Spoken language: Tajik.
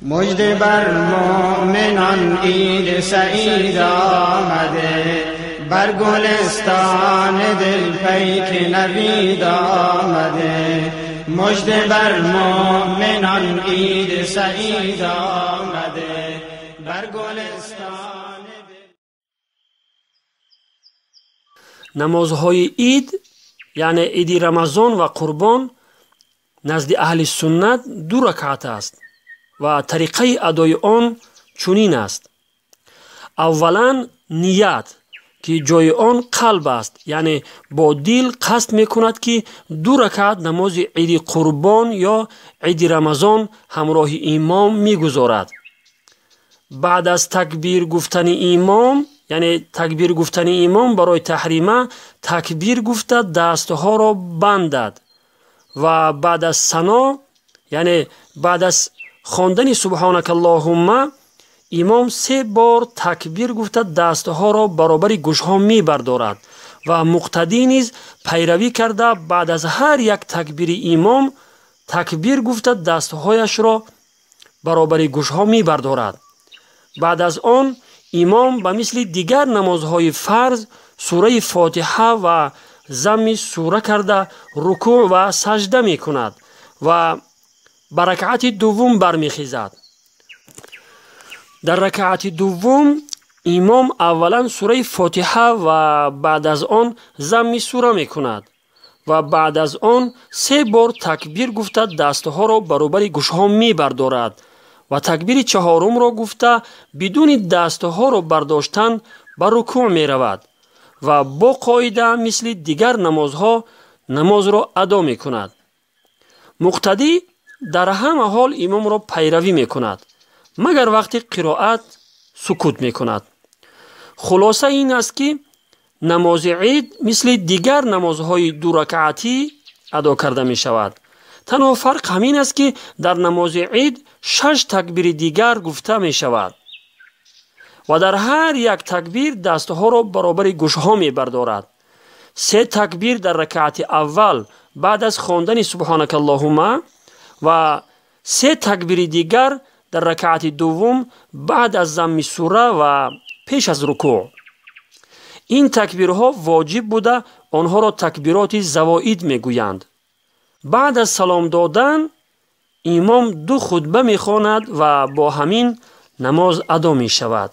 Мужда бар мӯъминон Иди Саид омада, бар гулистони дил пайки навид омада. Мужда бар мӯъминон Иди Саид омада, бар гулистони дил. Намозҳои ид, яъне иди Рамазон ва Қурбон, назди аҳли суннат ду ракъат аст ва тариқаи адои он чунин аст. Аввалан ният, ки ҷои он қалб аст, яъне бо дил қасд мекунад, ки ду ракъат намози иди Қурбон ё иди Рамазон ҳамроҳи имом мегузорад. Баъд аз такбир гуфтани имом, яъне такбир гуфтани имом барои таҳрима, такбир гуфта дастҳоро бандад ва баъд аз сано, яъне баъд аз хондани субҳонакаллоҳумма, имом се бор такбир гуфта дастҳоро баробари гӯшҳо мебардорад ва муқтадӣ низ пайравӣ карда баъд аз ҳар як такбири имом такбир гуфта дастҳояшро баробари гӯшҳо мебардорад. Баъд аз он имом ба мисли дигар намозҳои фарз сураи Фотиҳа ва замми сура карда рукӯъ ва сажда мекунад ва ба ракъати дуввум бармехезад. Дар ракъати дуввум имом аввалан сураи Фотиҳа ва баъд аз он замми сура мекунад ва баъд аз он се бор такбир гуфта дастҳоро баробари гӯшҳо мебардорад ва такбири чаҳорумро гуфта бидуни дастҳоро бардоштан ба рукӯъ меравад ва бо қоида мисли дигар намозҳо намозро адо мекунад. Муқтадӣ дар ҳама ҳол имомро пайравӣ мекунад, магар вақти қироат сукут мекунад. Хулоса ин аст, ки намози ид мисли дигар намозҳои дуракъатӣ адо карда мешавад. Танҳо фарқ ҳамин аст, ки дар намози ид шаш такбири дигар гуфта мешавад ва дар ҳар як такбир дастҳоро баробари гӯшҳо мебардорад. Се такбир дар ракъати аввал баъд аз хондани субҳонакаллоҳумма ва се такбири дигар дар ракъати дуввум баъд аз замми сура ва пеш аз рукӯъ. Ин такбирҳо воҷиб буда, онҳоро такбироти завоид мегӯянд. Баъд аз салом додан имом ду хутба мехонад ва бо ҳамин намоз адо мешавад.